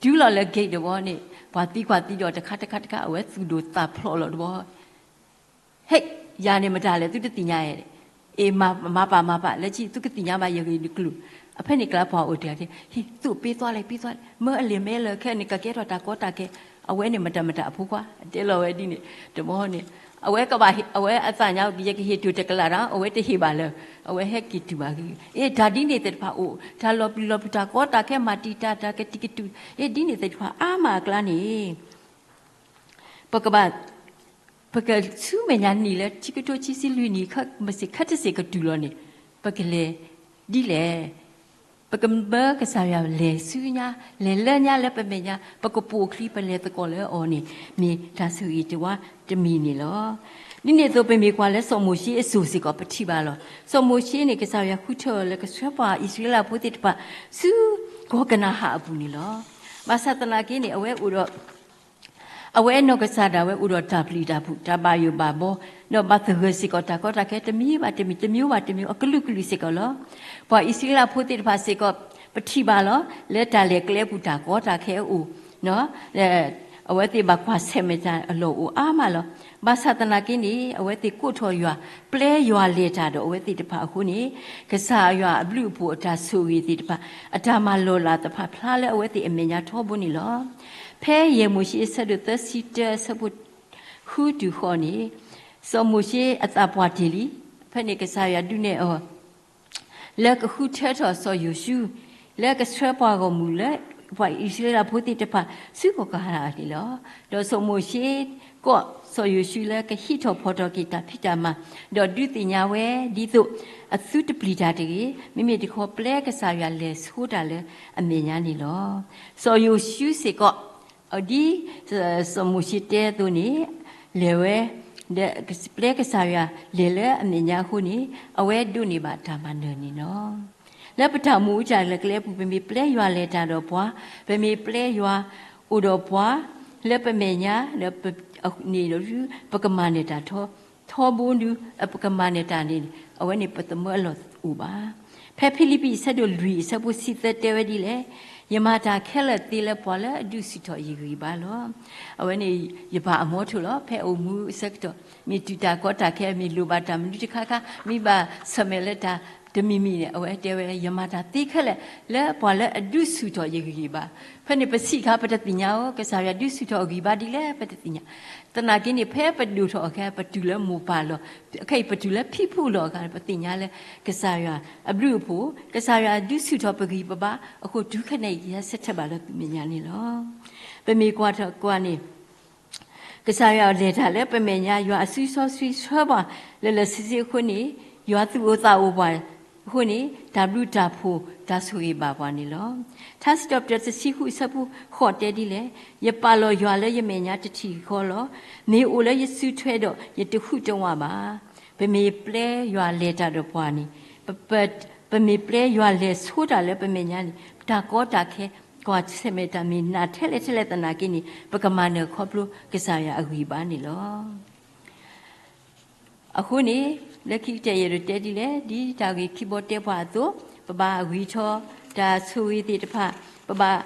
တုၤလီၤလၢ gate တဘျီန့ၣ် ပှၤသံကွၢ်သံဒီးတခါတခါတခါ အဝဲသူၣ်ဒိၣ်သးဖျိးလီၤတဘျီ ဟဲ, ယၤန့ၣ်မတၤလဲၣ် သုတသ့ၣ်ညါဧါ. အ့ၣ် မၤပာ်မၤပာ် လၢခံသုကသ့ၣ်ညါဘၣ်ယဂ့ၢ်နကျိၤ. အဖဲန့ၣ်ကျါပှၤအိၣ်တဂၤတဲ ဟ့ၣ် သုးပ့သွါလဲၣ် ပ့သွါလဲၣ် မၢအလ့ၣ်မဲလၢ ခဲန့ၣ် ကကဲထီၣ်တၢ်ကီတၢ်ခဲ, အဝဲန့ၣ်မတၤမတၤအဖိခွါ တဲလီၤဝဲဒ်န့ၣ် တဘျီန့ၣ် အဝဲကဘၣ် အဝဲအသးညါ ယကဟ့ၣ်တုၤတကလးဒီး အဝဲတဟ့ၣ်ဘၣ်လၢၤ, အဝဲဟဲက့ၤတုၤဘၣ်ဂ့ၤ, အ့ၣ် တၢ်ဒ်န့ၣ်သ့ၣ်တဖၣ်အိၣ်, တၢ်လီၤပျံၤလီၤဖုး တၢ်ကီတၢ်ခဲ မၤတံာ်တာ်တၢ်ကတံာ်ကတူာ်, အ့ၣ် ဒ်န့ၣ်သ့ၣ်တဖၣ်အါမးအကျါန့ၣ် ပကဘၣ် ပကဆူမဲာ်ညါနံၣ်လၢ ခံကထိခံဆံလွံၢ်နံၣ် ခဲမုၢ်ဆ့ၣ် ခဲတစ့ၢ်ကတုၤလီၤန့ၣ် ပကလဲၤဒ်လဲၣ်. ပကမၢကစၢ်ယွၤလဲၤဆူညါ, လဲၤလၢညါလၢပမဲာ်ညါ, ပကပိာ်ချံပလဲၤသကိးလၢအီၤန့ၣ် မ့ၢ်တၢ်ဆိၣ်ဂ့ၤတဝါတမံၤန့ၣ်လီၤ. ဒ်န့ၣ်အသိးပမ့ၢ်ကွၢ်လၢစီၤမိၤၡ့အစိၤစ့ၢ်ကီး ပထံၣ်ဘၣ်လီၤ. စီၤမိၤၡ့န့ၣ် ကစၢ်ယွၤဃုထၢအီၤလၢကဆှၢပှၤအံၣ်စရ့လးဖိသ့ၣ်တဖၣ် ဆူကီၢ်ကနၤဧၣ်အပူၤန့ၣ်လီၤ. ဘၣ်ဆၣ်သနာ်က့န့ၣ် အဝဲအိၣ်ဒီး အဝဲနီၢ်ကစၢ်ဒၣ်ဝဲအိၣ်ဒီးတၢ်ပျံၤတၢ်ဖုး တၢ်ဘၣ်ယိၣ်ဘၣ်ဘီ, ဒီးဘၣ်သဂၢၢ်စ့ၢ်ကီးတၢ်ကီတၢ်ခဲတမံၤဘၣ်တမံၤ တမျိုးဘၣ်တမျိုး အကလုာ်ကလုာ်စ့ၢ်ကီးလီၤ. ပှၤအံၣ်စရ့လးဖိသ့ၣ်တဖၣ်စ့ၢ်ကီး ပထံၣ်ဘၣ်လီၤ လၢတၢ်လဲၤကျဲအပူၤတၢ်ကီတၢ်ခဲအအိၣ် အဝဲသ့ၣ်ဘၣ်ကွၢ်ဆဲးမဲာ်တၢ်အလီၢ်အိၣ်အါမးလီၤ. ဘၣ်ဆၣ်သနာ်က့န့ၣ် အဝဲသ့ၣ်ကိးထီၣ်ယွၤ ပျဲယွၤလဲၤတၢ်ဒီးအဝဲသ့ၣ်တဖၣ်အဃိန့ၣ် ကစၢ်ယွၤအဘျုးအဖှိၣ်အတၢ်ဆိၣ်ဂ့ၤသ့ၣ်တဖၣ် အတၢ်မၤလီၤလးသ့ၣ်တဖၣ်ဖျါလၢအဝဲသ့ၣ်အမဲာ်ညါထီဘိန့ၣ်လီၤ. ဖဲယဲၢ်မိၤၡ့အဆၢဒိၣ်သၢဆံတၢအဆၢဖိ ဃုတုၤဃိးန့ၣ် စီၤမိၤၡ့အသးပှၢ်တ့ၢ်လံ. ဖဲန့ၣ်ကစၢ်ယွၤဒုးနဲၣ်အီၤ လၢကဃုထၢထီၣ်စီၤယိၤၡူ လၢကဆှၢပှၤဂီၢ်မုၢ်လၢ ပှၤအံၣ်စရ့လးဖိသ့ၣ်တဖၣ် ဆူကီၢ်ကနၤဧၣ်န့ၣ်လီၤ. ဒီးစီၤမိၤၡ့ကိးစီၤယိၤၡူလၢကဟံးထီၣ်ဖီၣ်ထီၣ်က့ၤတၢ်ဖံးတၢ်မၤ ဒီးဒုးသ့ၣ်ညါဝဲ ဒ်သိးအသုတပျံၤတၢ်တဂ့ၤ, မ့မ့ၢ်တခီပျဲကစၢ်ယွၤလဲၤဆိတၢ်လၢအမဲာ်ညါန့ၣ်လီၤ. စီၤယိၤၡူစ့ၢ်ကီး ဒ်စီၤမိၤၡ့တဲအသိးန့ၣ် လဲၤဝဲ ပျဲကစၢ်ယွၤလဲၤလၢအမဲာ်ညါအဃိန့ၣ် အဝဲဒိးန့ၢ်ဘၣ်တၢ်မၤနၢၤန့ၣ်လီၤ. လၢပတၢ်အိၣ်မူအတၢ်လဲၤကျဲအပူၤ ပမ့ၢ်ပျဲယွၤလဲၤတၢ်ဒီးပှၤ, ပမ့ၢ်ပျဲယွၤအိၣ်ဒီးပှၤ လၢပမဲာ်ညါ န့ၣ်ဒီး ပကမၤနၢၤတၢ်ထီ ထီဘိဒု ပကမၤနၢၤတၢ်န့ၣ် အဝဲန့ၣ်ပသမၢအလီၢ်အိၣ်ဘၣ်. ဖဲဖံလံးပံးအဆၢဒိၣ်လွံၢ်အဆၢဖိဆံသၢတဲဝဲဒ်လဲၣ်, ယမၤတၢ်ခဲလၢာ်သ့လၢပှၤလၢအဒုးဆူၣ်ထီၣ်ယဂံၢ်ယဘါလီၤ. အဝဲန့ၣ် ယပၢ်အမီထိၣ်လီၤ. ဖဲအိၣ်မူအဆၢကတီၢ် မ့ၢ်တုၤတၢ်ကီတၢ်ခဲ မ့ၢ်လိၣ်ဘၣ်တၢ်မနုၤတခါခါ မ့ၢ်ဘၣ်ဆၢၣ်မဲာ်လၢတၢ်တမံၤမံၤန့ၣ် အဝဲတဲဝဲ ယမၤတၢ်သ့ခဲလၢာ် လၢပှၤလၢအဒုးဆူၣ်ထီၣ်ယဂံၢ်ယဘါ. ဖဲန့ၣ်ပဆံးခါပတသ့ၣ်ညါအီၤ ကစၢ်ယွၤဒုးဆူၣ်ထီၣ်အဂံၢ်ဘါဒ်လဲၣ် ပတသ့ၣ်ညါ. သနာ်က့န့ၣ် ဖဲပဒိၣ်ထီၣ်အီၤခဲ ပတုၤလၢမိၢ်ပၢ်လီၤ. ခဲအံၤပတုၤလၢဖံဖုလီၤအခါ ပသ့ၣ်ညါလၢ ကစၢ်ယွၤအဘျုးအဖှိၣ် ကစၢ်ယွၤဒုးဆူၣ်ထီၣ်ပဂံၢ်ပဘါအဃိ တုၤခဲန့ၣ် ယဆၢထၢၣ်ဘၣ်လၢသုမဲာ်ညါန့ၣ်လီၤ. ပမ့ၢ်ကွၢ်ထီၣ်ကွၢ်န့ၣ် ကစၢ်ယွၤလဲၤတၢ်လၢပမဲာ်ညါ ယွၤအစုစီဆှံဆှၢပှၤ လၢလၢဆ့ဆ့အဃိန့ၣ် ယွၤသူၣ်အိၣ်သးအိၣ်ပှၤအဃိန့ၣ် တၢ်ဘျုးတၢ်ဖှိၣ်တၢ်ဆိၣ်ဂ့ၤဘၣ်ပှၤန့ၣ်လီၤ. ထါစံးထီၣ်ပတြၢၤတဆံဃုအဆၢဖိဃိးတဲဒ်လဲၣ်, ယပာ်လီၤယွၤလၢယမဲာ်ညါတထံၣ်ဃီလီၤ. မ့ၢ်အိၣ်လၢယစုထွဲဒီး ယတဃုတဝးဘၣ်. ပမ့ၢ်ပျဲယွၤလဲၤတၢ်ဒီးပှၤန့ၣ် ပ ပမ့ၢ်ပျဲယွၤလဲၤဆိတၢ်လၢပမဲာ်ညါန့ၣ် တၢ်ကီတၢ်ခဲ ကွၢ်ဆၢၣ်မဲာ်တၢ်မ့ၢ်နးထဲလဲၣ်ထဲလဲၣ်သနာ်က့န့ၣ် ပကမၤနၢၤခီဖျိကစၢ်ယွၤအဂံၢ်ဘါန့ၣ်လီၤ. အဃိန့ၣ် လၢခံကတၢၢ်ယအဲၣ်ဒိးတဲဒ်လဲၣ်, ဒ်တၢ်ဂ့ၢ်ခံဘီတဲပှၤအသိး, ပဘၣ်ဂံၢ်ထီၣ်တၢ်ဆိၣ်ဂ့ၤသ့ၣ်တဖၣ်, ပဘၣ်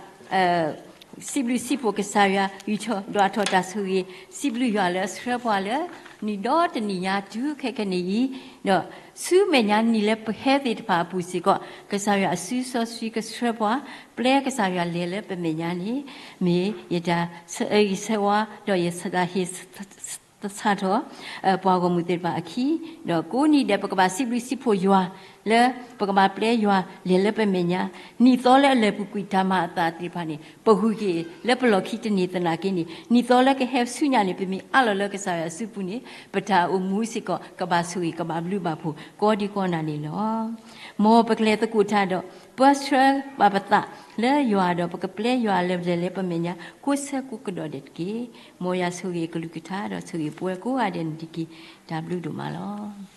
စံးဘျုးစံးဖှိၣ်ကစၢ်ယွၤ ဂံၢ်ထီၣ်ဒွးထီၣ်တၢ်ဆိၣ်ဂ့ၤ, စံးဘျုးယွၤလၢအဆှၢပှၤလၢ နံၣ်ဒီတနံၣ်ညါတုၤခဲကနံၣ်အံၤ, ဒီးဆူမဲာ်ညါနံၣ်လၢပဟဲသ့ၣ်တဖၣ်အပူၤစ့ၢ်ကီး ကစၢ်ယွၤအစုစီဆှံကဆှၢပှၤ, ပျဲကစၢ်ယွၤလဲၤလၢပမဲာ်ညါန့ၣ် မ့ၢ်ယတၢ်ဆၢဂ့ၤဆၢဝါ ဒီးယတၢ်ဟ့ၣ် သဆၣ်ထီၣ် ပှၤဂီၢ်မုၢ်သ့ၣ်တဖၣ်အခံ, ဒီးကိးနံၤဒဲး ပကဘၣ်စံးဘျုးစံးဖှိၣ်ယွၤ လၢပကဘၣ်ပျဲယွၤလဲၤလၢပမဲာ်ညါ, နံၣ်သီလၢအလၢာ်ပူၤကွံာ်တၢ်မၤအသးသ့ၣ်တဖၣ်န့ၣ် ပဂုၤက့ၤလၢပလီၢ်ခံတန့ၢ်သနာ်က့န့ၣ် နံၣ်သီလၢကဟဲဆူညါန့ၣ် ပမ့ၢ်အးလီၤလၢကစၢ်ယွၤအစုပူၤန့ၣ် ပတၢ်အိၣ်မူစ့ၢ်ကီး ကဘၣ်ဆိၣ်ဂ့ၤ ကဘၣ်ဘျုးဘၣ်ဖှိၣ် ကိးဒံကိးနၤန့ၣ်လီၤ. မ်ပကလဲၤသကိးတၢ်ဒီး ပၢဆှၢဘၣ်ပသးလၢယွၤဒီး ပကပျဲယွၤလဲၤလၢပမဲာ်ညါ ကိးဆၢကိးကဒီးဒဲးတက့ၢ်. မ်ယွၤဆိၣ်ဂ့ၤအကလုၢ်ကထါ ဒီးဆိၣ်ဂ့ၤပဝဲကိးဂၤဒဲးန့ၣ်တက့ၢ်. တၢ်ဘျုးဒိၣ်မးလီၤ.